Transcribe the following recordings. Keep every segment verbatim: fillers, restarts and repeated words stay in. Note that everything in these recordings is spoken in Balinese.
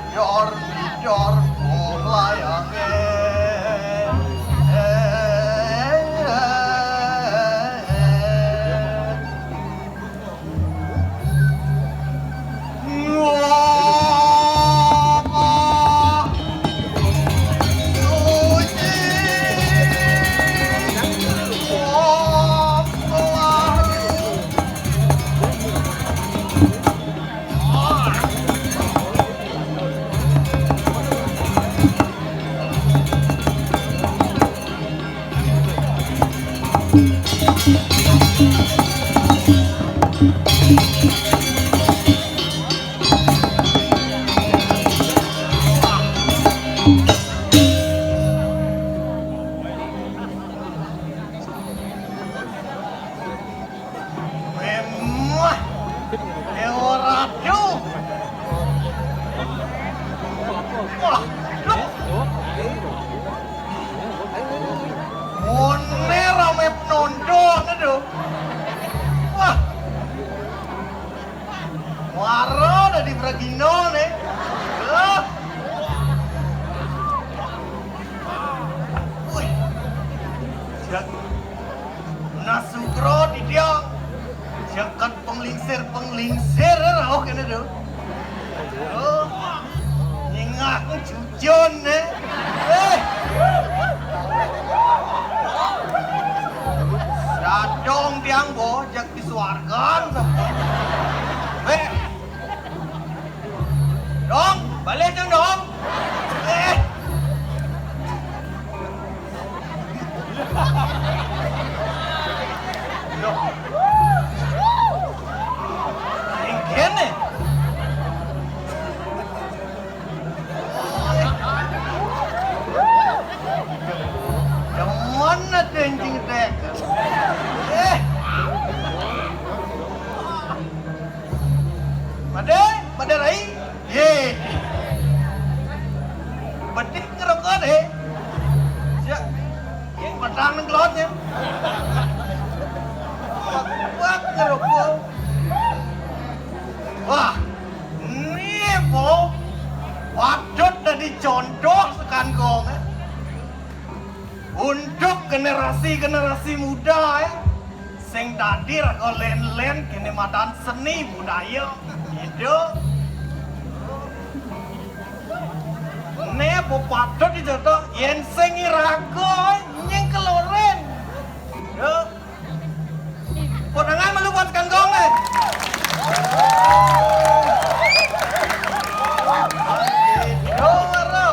Bidor, bidor, wong layange. Memang. Eh, ora, aduh. Wah, duh. Mone rame penonton, aduh. Wah. Waro dadi pragina ne. Loh. Wih. Jak nasukro di dia. Jagat penglingsir-penglingsir rauh kene do. Oh. Nyingak jujon ne. Eh. Sadong tiang bo jak di swargan. Eh. Dong, balik dong, Dong. Eh. Loh. Engkene. Demen ate anjing tek. Eh. Made, made rai. Ye. Bedik ngerokok deh. Siap. Ye, batang nang kelotnya. Kuat ngerokok. Wah, ini po patut dadi contoh sekangkong, eh. Untuk generasi-generasi muda, eh. Sing dadi raga len-len kene madan seni budaya. Gitu. Ne po patut dicontoh yen sing iraga nying keloren. Yo. Ponangan melu buat kanggonge. Yo, ero.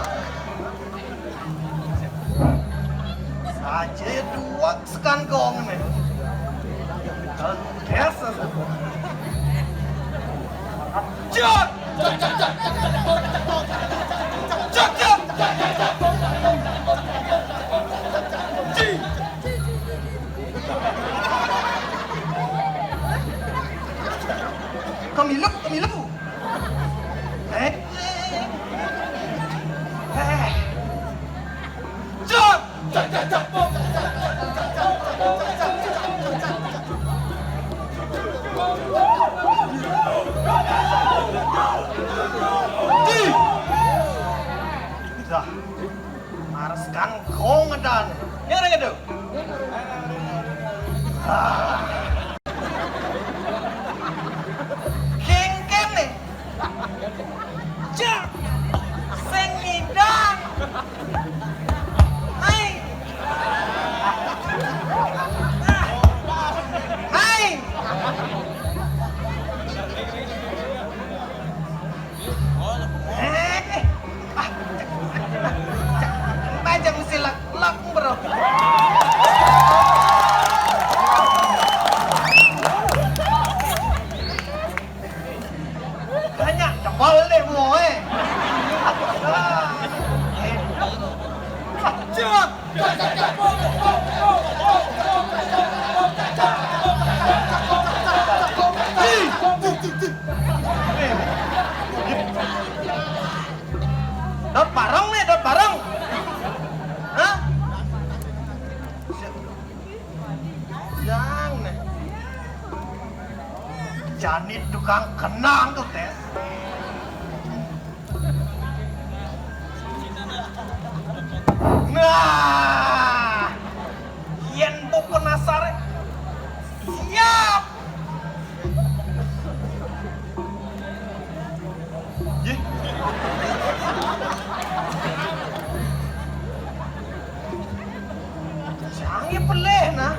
Saja dua sekanggonge. Biasa. Cut! Cut, cut! Kamilu, kamilu. Eh? Eh. Cut! Dah. Aras kangkong ngedan. Yang ada gitu. Ah. Kengken nih. Cak. Sing ngidang. Hai. Hai. Jani tukang kenang tuh, Tes. Nah, yen mbok penasaran, siap. Yih. Jange pelih, nah.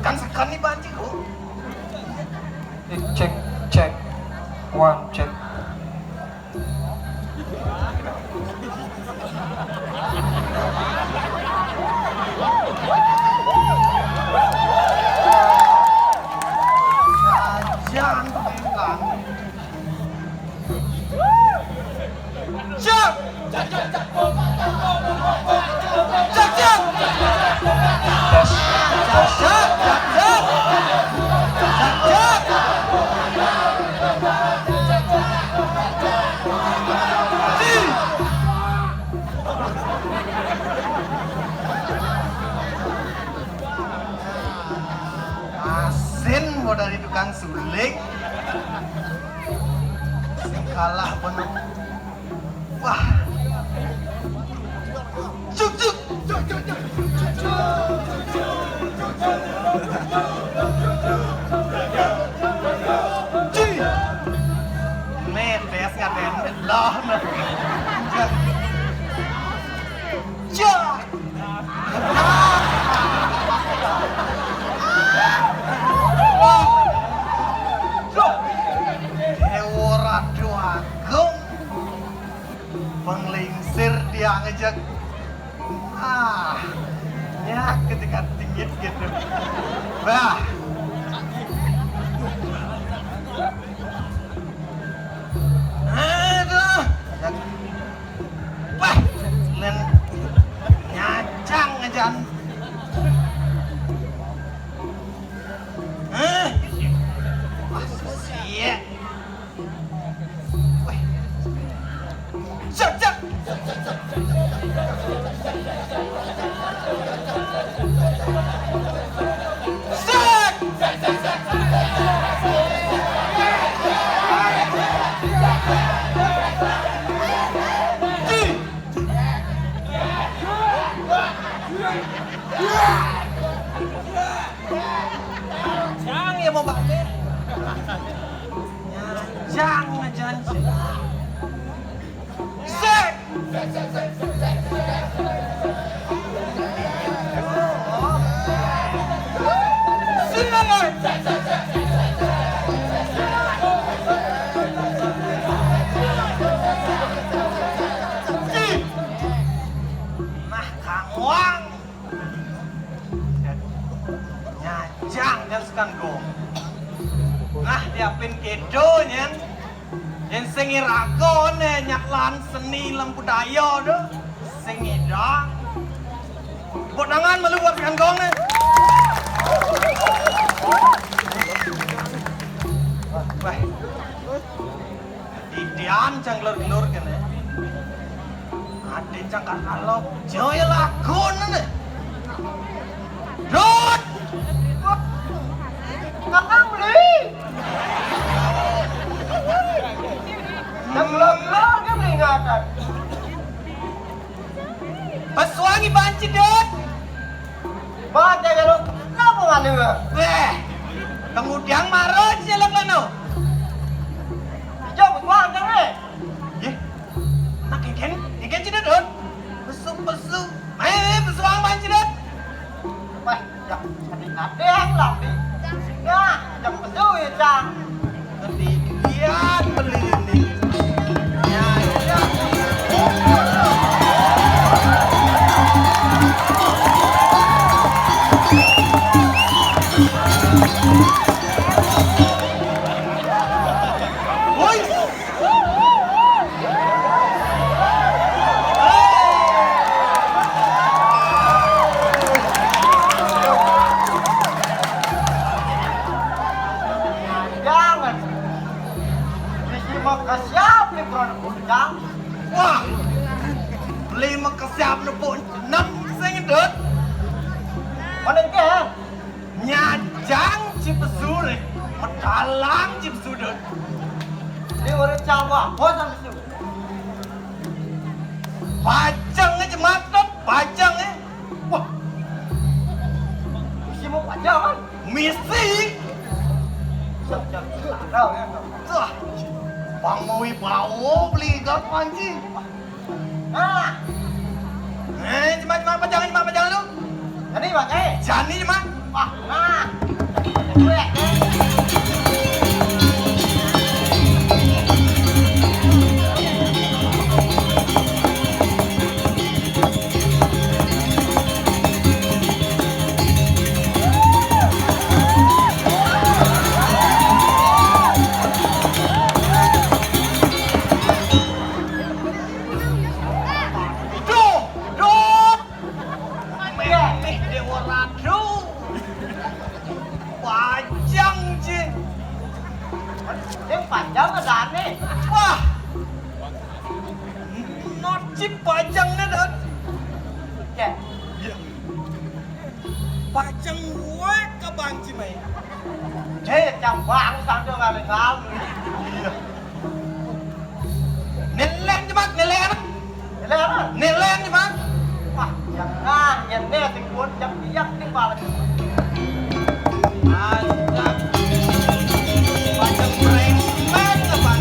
Sekan-sekan nih banci, kok. Eh, cek, cek. One, cek. Jangan tekan. Siap. Siap, siap. Tes, tes. Siap, siap, siap. Siap, siap. Ci. Asin mau dari tukang suling. Sing kalah penuh. Wah. Cuk, cuk. Ci. Netes ngaten loh. Cak. Loh. Dewa Ratu Agung. Penglingsir dia ngejek. Ah, ya ketika tinggi gitu. Bah. Aduh. Wah, men nyacang aja. Hah? Wah, sia. Weh. Cek, cek. Sek. Di. Jang ya mau balik. Jang ngejanji. Sek. Sek. Nah, Kang Wang. Nyajang jan sekan gong. Nah, diapin kedo nyen. Yen sing irago ne nyaklan seni lan budaya do. Sing idang. Tepuk tangan malu buat sekan gong ne. Wah. Didian cang gelur-gelur kene. Ade cang kak alok. Joy lagu ne. Dut. Kakang beli. Yang gelur-gelur dia peringatan. Pesuangi banci, Dut. Baca jaluk, kenapa nganu? Weh, kemudian marah jaluk lano. Ijo, pesuang, jangan, eh. Yeh, nak keken, keken cina, Dut. Pesu-pesu. Ayo, ayo, pesuang banci, Dut. Weh, yang kadang-kadang lah, Bi. Nah, yang pesu ya, Cang. Ketikian beli ini. Ya, ya. Woi. Jangan. Bisi maka siap nih, Bro, Bujang. Wah, beli maka siap nepuk enam sing, Dut. Mana ke? Nyajang Ci pesu né, medalang ci pesu, Dut. Né orang Jawa, bosan pesu. Pajang aja mantep, pajang, eh. Wah. Misi mau pajang, kan? Misi. Siap, siap. Tahu, ya, tahu. Wah. Bang Mawi bawa beli gak panci. Nah. Eh, cuma, cuma pajang, cuma pajang lu. Jadi, Bang, eh. Jani cuma. Wah, nah. Gue, eh. Duh, duh. Meh, meh, Dewa Ratu. Pajang, Ci. Sing pajang ada aneh. Wah. Not ci pajang né, Dut. Cek. Pajang gue ke banci mai. Cek, jam bang, sambil ngaling-ngaling. Iya. Nilai, Jemak, nilai anak. Nilai apa? Nilai, Jemak. Wah, yang nah, yang nih, sing kuat, yang biak, nih, paling. Mantap. Macam preman, apa?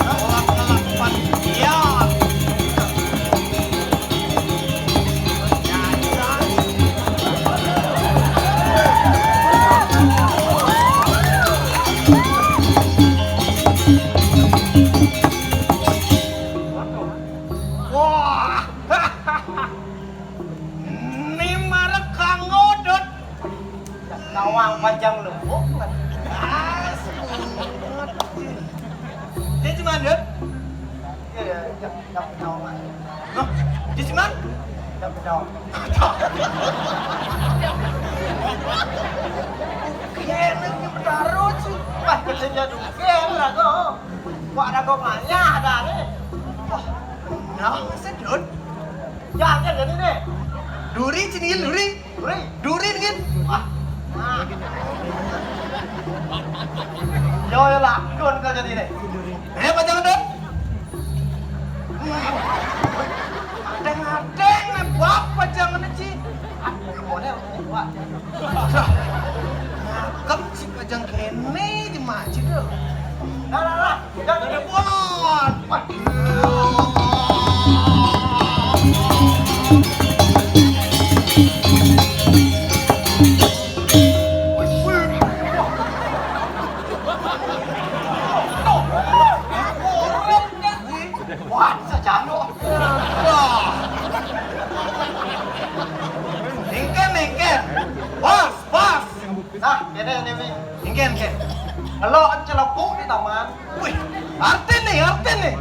Ngelak-ngelak panitia. Wah. Ini marek Kang Odot. Nawang pajang lembok. Dia cuma, Dut? Iya, iya. Loh, di sini? Kene iki betaro sih. Wah, kecilnya dulu. Kene rago. Wah, rago manyah ada nih. Wah, nah, sedot. Ya, ya, jadi nih. Duri, cenil, duri. Duri. Duri, nih. Wah. Nah. Yo, yo, lakon kau jadi nih. Eh, apa jangan, Dut? Adeng-adeng né bab pajangan ci. Aduh, boleh, Pak. Dah. Ngakep ci pajang kéné di masjid tuh. Lah, lah, lah. Udah, udah, udah. Wah, sejaluk. Wah. Éngkén, éngkén. Bos, bos. Nah, kéné, kéné, kéné. Éngkén, éngkén. Kalau celepuk di taman. Wih, artiné, artiné.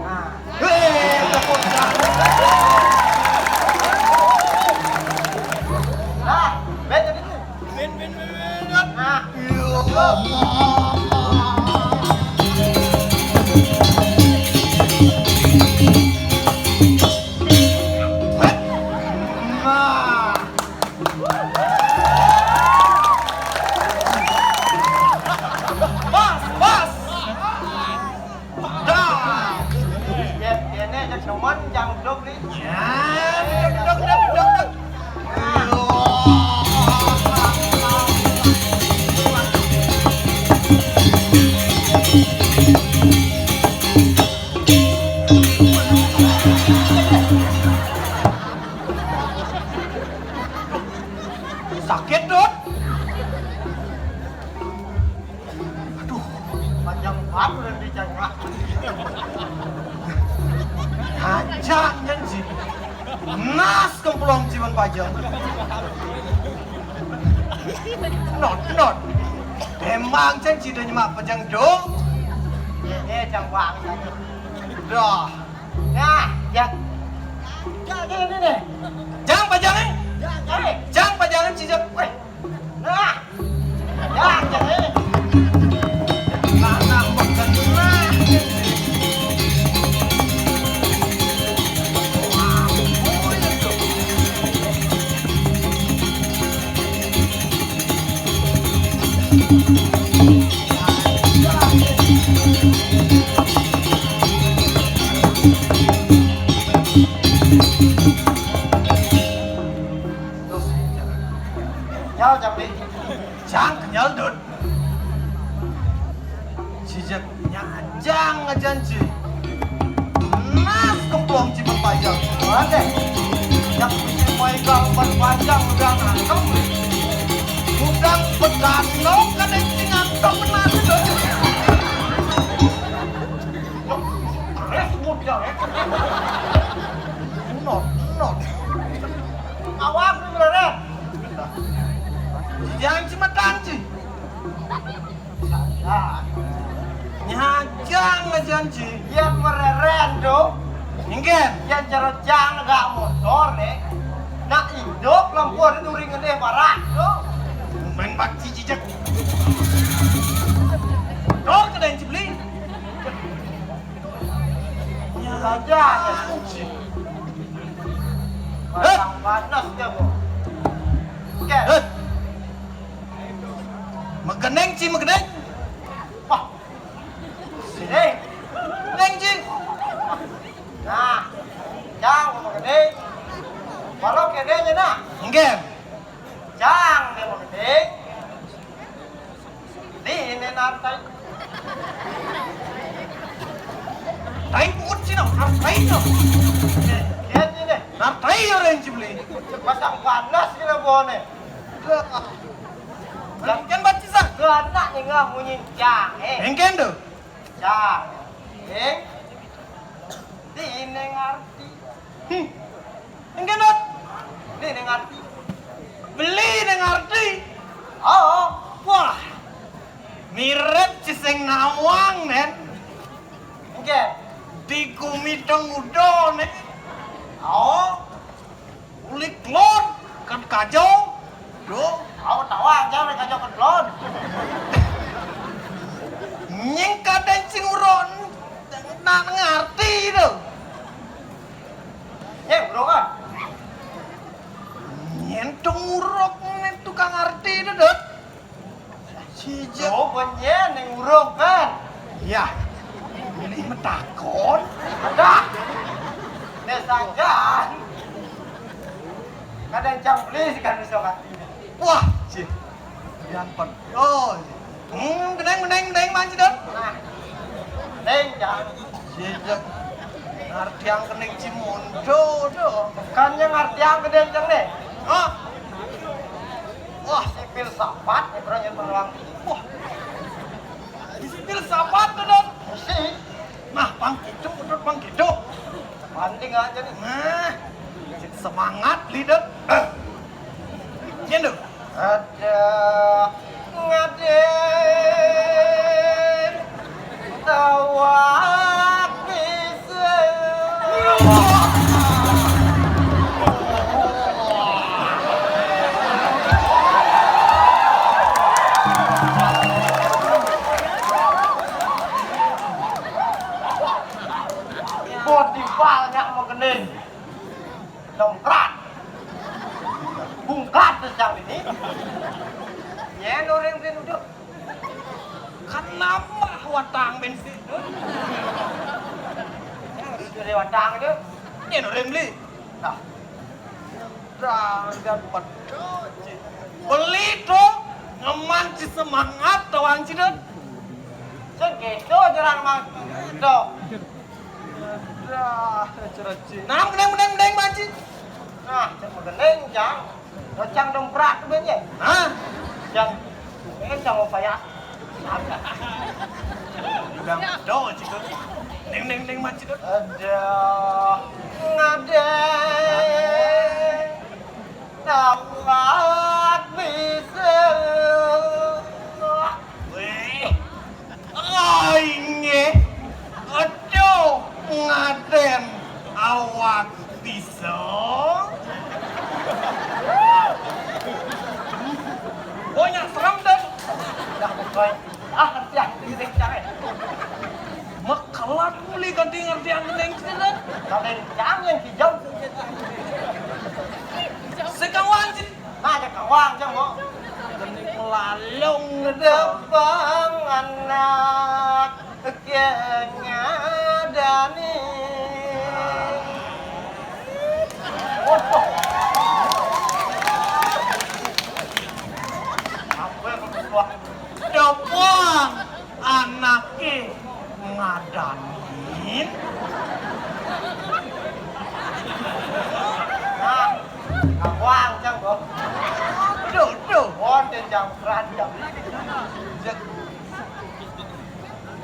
Nah. Wih, tepuk tangan. Nah, beda nih. Bin, bin, bin, bin, bin. Nah. Nah. Pas, pas. Dah. Ya, ini aja cuman yang duduk nih. Ya, duduk, duduk, duduk, duduk. Sakit, Dut. Aduh, panjang banget udah dicari. Aja nyen sih. Nas kempelong ciuman pajang. Not, not. Emang cen cida nyemak pajang dong. Ini jang banget. Dah. Nah, ya. Ya, ini nih. Jang pajangnya. Ya, ya. Jang pajangnya cijak. Weh. Nah. Ya, jadi. Nah, nah, bekenah. Wah, oh, iya tuh. Nyal, Jambi. Jang, kenyal, Dut. Sijak nyajang aja, Ci. Nas kemplong, Ci, berpanjang. Mana? Yang punya mai gambar panjang udah nangkep. Udang pedano kada, Ci, ngantok benar, Dut. Terus mudah, ya. Not, not. Awak ni, Ci. Jangan, Ci, matang, Ci. Nyajang aja, Ci. Yan mereren tu. Inggih. Yan cara jang gak motor, eh. Nak hidup lampu ada duri ngedeh barak tu. Main bakci jijak. Motor kada yang Ci beli. Saja, Ci. Pasang panas dia, Bu. Oke. Heh. Megeneng, Ci, megeneng. Wah. Sini. Neng, Ci. Nah. Jang, megeneng. Kalau kedenya, nah. Inggih. Jang, dia megeneng. Ni, ini nartai. Tai pukul sini, nartai no. Lihat ini. Nartai orang Ci beli. Pasang panas kena bone. Kan baca sah. Ke anak ni ngah munyi cang, eh. Engken tu. Cang. Eh. Di ini ngarti. Hmm. Engken, Dut. Ni, ni ngarti. Beli ni ngarti. Oh. Wah. Mirip Ci sing nawang, nen. Engken. Di gumi tong udo, nen. Oh. Ulik lon, kan kajo. Duh. Au tawang, jangan kajo kan lon. Nying kadang sing uron. Nak ngarti tu. Nyen urok kan? Nyen tong urok, nyen tukang arti tu, Dut. Sijak. Oh, benyen neng urok kan? Iya. Ini metakon. Ada. Nih saja. Kadang cang beli sih kan besok hati. Wah, Ci. Yang pet. Oh, Ci. Hmm, geneng, geneng, geneng, manci, Dut. Nah. Geneng, jangan. Sijak. Ngartiang geneng Ci mondo, do. Bukannya ngartiang geneng, Cang, nih. Hah? Wah, si filsafat, ya, bro, yang meluang. Wah. Si filsafat, Dut. Si. Nah, pang kitu, Dut, pang kitu. Banding aja nih. Nah, semangat, leader. Iya, Dut. Ada ngaden tawak bisa. Bot di pal nyak megening. Dongkrak. Bungkat tu siang ini. Nyen orang sing duduk. Kan nambah watang bensin tu. Nyen orang beli. Nah. Dah, dah dapat. Beli tu ngemanci semangat tawang Ci, Dut. Segitu orang mang tu. Dah, cereci. Nah, mending, mending, mending, manci. Nah, cak mending, Cang. Cang dongkrak tu benye. Hah? Cang, eh, Cang mau payah. Bilang, do, Ci, Dut. Neng, neng, neng, manci, Dut. Ada. Ngade. Tawak bisa. Weh. Ai nge. Aduh, ngaden awak bisa. Banyak serem, Dut. Dah, boy. Ah, ya, ini deh, jangan. Mekelat muli ganti ngerti yang geneng sih, Dut. Kalau yang jangan, yang hijau. Sekawan sih. Nah, ya kawan, jangan, mau. Geneng melalung. Depang anak kengadaning. Waduh. Apa yang keluar? Depang anake ngadanin. Nah, kawan, Cang, kok. Duh, duh. Wonten, Cang, berantem.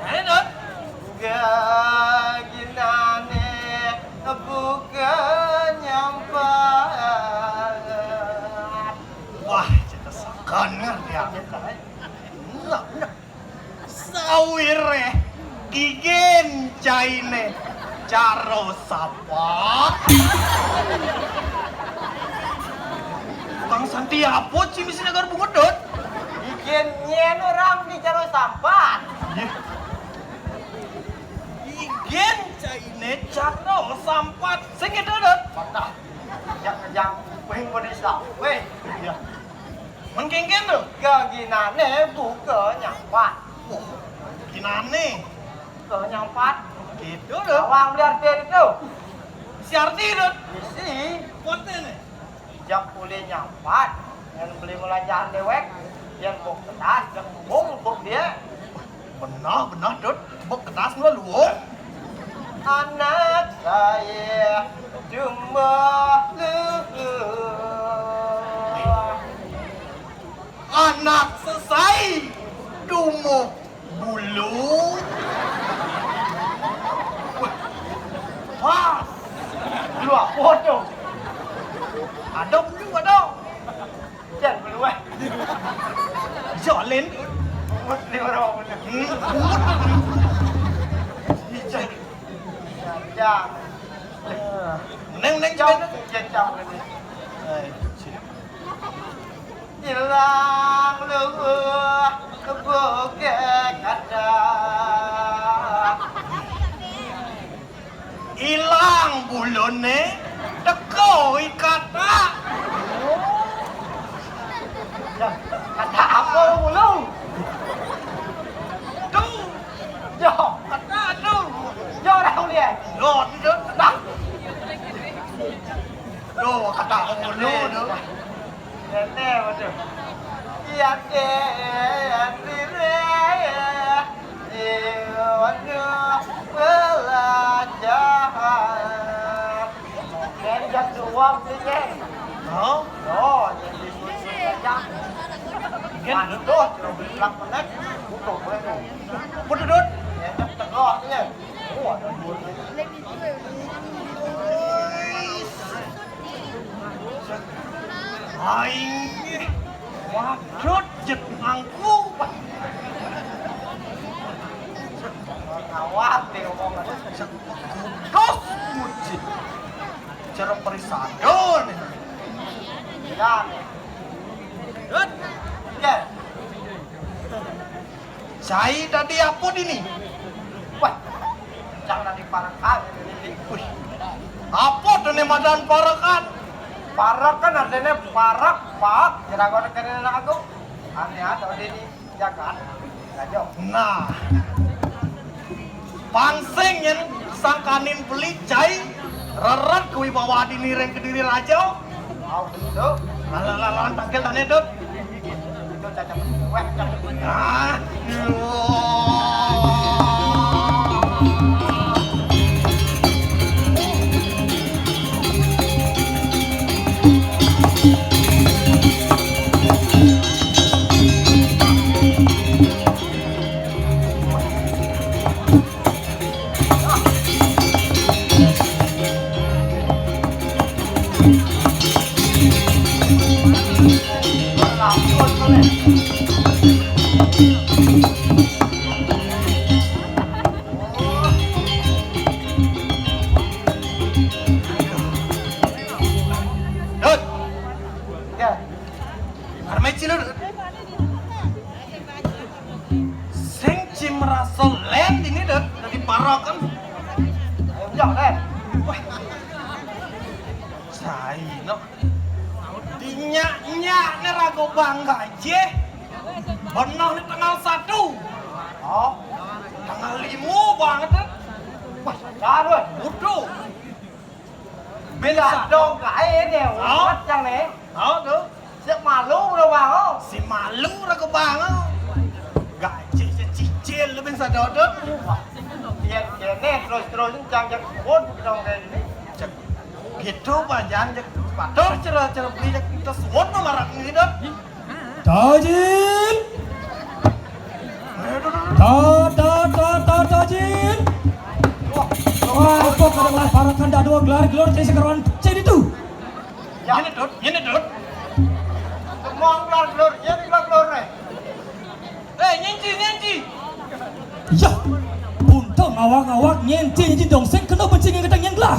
Ayo, Dut. Gaginane buka nyampat. Wah, cetesaken ngerti aku. Enak, enak. Sawire kigen caine caro sapa? Bang Santi apa ci misi negara bungut, Dut? Kigen nyen orang di caro sampat. Ih. Kigen caine caro sampat. Sing itu, Dut. Patah. Yang kejang. Weh, kok desa. Weh. Iya. Men kengken to? Gaginane buka nyampat. Wah, ginane. Buka nyampat. Gitu lho. Awang beli arti itu. Si arti itu. Isi. Kontene. Jak uli nyampat. Yang beli melajahan dewek. Yang bok kedas, yang bok dia. Benah, benah, Dut. Bek kedas mula luwung. Anak saya jumbo luwung. Anak sesai dumuh bulu. Wah, pas. Lu apa tu? Ada bulu, ada. Jan, bulu, eh. Jolin. Mut, lima orang, mut. Hmm, mut. Jan. Jan. Neng, neng, Jan, jan. Jan, Jan, ini. Eh, sini. Ilang luwung buka kata. Ilang bulune, teko i kata. Ya, kata apa bulu? Tu. Yo. Kata tu. Yo, dah boleh. Yo, tu, tu. Dah. Yo, kata apa bulu tu? Kene, waduh. Iya, deh, dire. Iya, waduh, belajar. Dari jam dua beli, Ceng. Hah? Oh, jadi jam. Kan? Aduh, terus bilang penek. Butuh, boleh tuh. Butuh, Dut. Ya, jam tengah, ya. Oh, ada dua. Aing wadot jet angku. Awak deh omongan. Dos muji. Cara perisadon. Ya. Dut. Ya. Cai tadi apa dini? Wah, jangan tadi parekan. Wih, apa tu ne madan parekan? Parekan artinya parek, pak, jeragon kene aku. Artinya atau dini jagat, gajok. Nah, pansing yen sangkaning beli cai, reret kewibawaan dini ring Kediri Raja. Au, betul. Lalan, lalan, tangkil tane, Dut. Itu cacat. Weh, cacat. Ah. Dut. Ya. Armai cilur. Sing cimraso len ini, Dut, dari parokan. Ayo, jauh, Len. Wah. Saino. Dinyak-nyak ne rago bangga aja. Beneh ni tanggal satu. Oh. Tanggal lima banget, eh. Wah, sadar, weh. Udah. Bila dong kain ya, ah, umat yang nih. Ah, tuh. Si malu udah bangun. Si malu udah kebangun. Gaji si cicil lebih sadodot. Dia, dia nih terus-terus cang jak pun dong kayak gini. Cek. Gitu, Pak Jan, cek. Patuh cara-cara beli cek kita suwun mah marah gitu. Tajin. Ta, ta, ta, ta, Tajin. Wah, kok kada lah parakan dadua gelar-gelar cai sakaruan cai ditu. Ya. Ini, Dut. Ini, Dut. Semua gelar-gelar, ini gelar-gelar nih. Eh, nyenci, nyenci. Yah, punta ngawag-ngawag nyenci, nyenci dong, sing kena benci ngingetan nyen gelah.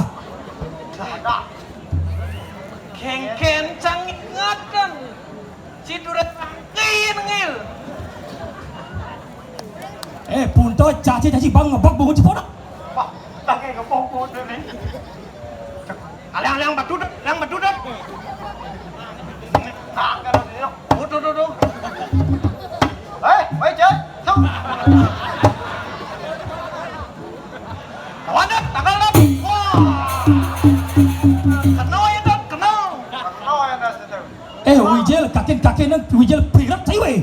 Kengken cang ingatkan. Si Duren Mangkin, ngil. Eh, punta caci-caci bang ngebak bungut cipodak. Wah, lagi ngebak bungut ini. Alang, alang batu dot, alang batu dot. Nah, kalau dia. Tuh, tuh, tuh, tuh. Eh, baik, Cek. Tuh. Lawan dot, tanggal dot. Wah. Kena ya dot, kena. Kena ya dot, itu. Eh, Wijil, kakin-kakin nang Wijil prirat cai weh.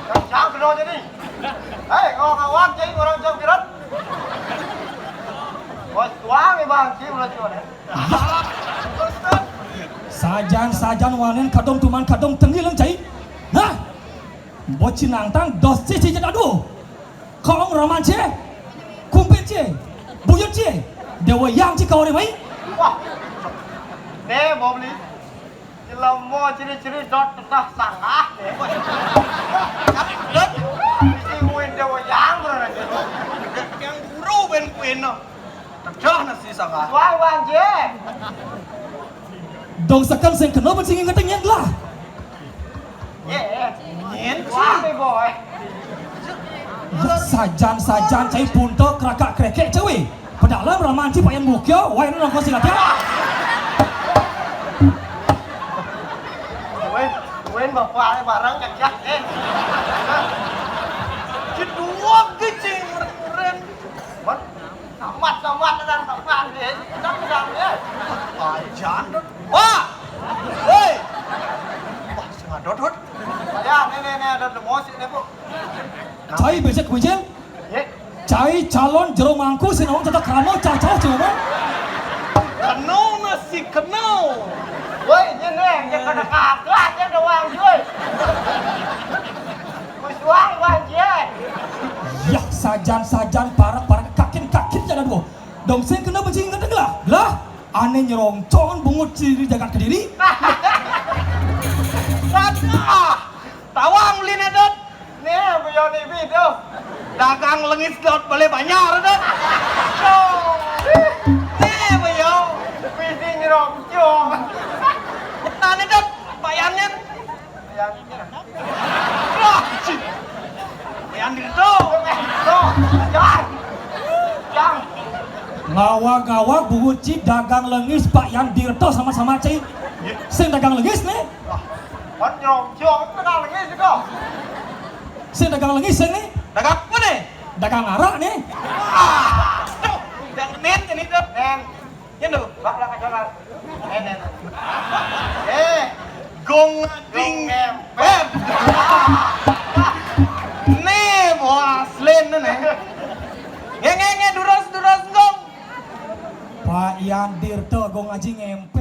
Yang jauh kena jadi. Eh, ngawang-ngawang cai orang jauh prirat. Bos tuang ya bang, cai ulah cai. Sajan-sajan wanen kadong tuman kadong tengil cai. Nah, bocin nangtang dos cai cai jadado. Kong raman cai, kumpin cai, buyut cai, dewa yang cai kau mai. Wah, deh mau beli. Jelema ciri-ciri dot tetah sanggah, deh. Dot. Isi win dewa yang berarti. Yang guru ben kueno. Tedah nasi sangka. Wah, wah, je. Dong seken sing kena ben sing inget nyen lah. Ye, ye. Nyen. Wah, nih, boy. Ya, sajan-sajan cai punta kerakak-kerekek cai weh. Pedalam raman cai payan bukya, wah, ini nongkos silat ya. Wen, wen, bapak barang kecak, eh. Kedua kecing ren. Wan, Tamat, tamat, tamat, tamat, eh. Tamat, tamat, eh. Ajan, Dut. Wah! Hei! Wah, sing ada, Dut. Ya, nih, nih, nih, ada demosi nih, Bu. Cai becek kucing. Ye. Cai calon jero mangku sing awang tetep krama cacah cuma. Kena nasi kena. Woi, ini nih, yang kena kagak, yang doang, cuy. Wis wae, wae, Jé. Yah, sajan-sajan parak-parak kakin-kakin jalan gua. Dong sing kena benci ingat lah. Lah, ane nyerongcon bungut ciri jagat Kediri. Waduh, tawang beli nedot. Nih, beliau nih, Bi, tuh. Dagang lengis dot boleh banyak, dot. Tuh. Nih, beliau. Bisi nyerongcon. Nah, nedot, bayannya. Wah, cik. Yang di situ. Tuh, Jang. Jang. Ngawa-ngawa bubuci dagang lengis Pak Yandirto sama-sama, cik. Sing dagang lengis nih. Wah, kan nyong, nyong itu dagang lengis itu. Sing dagang lengis sing nih. Dagang apa nih? Dagang arak nih. Ah, tuh, yang nen ini tuh. Nen. Yen lho, Mbak, lah, kacoran. Eh, nen. Eh, Gong Ading Gong Ngempet. Nih, bos, Lin, nih. Nge, nge, nge, duras, duras, Gong. Pak Yan Dirto, Gong Aji Ngempet.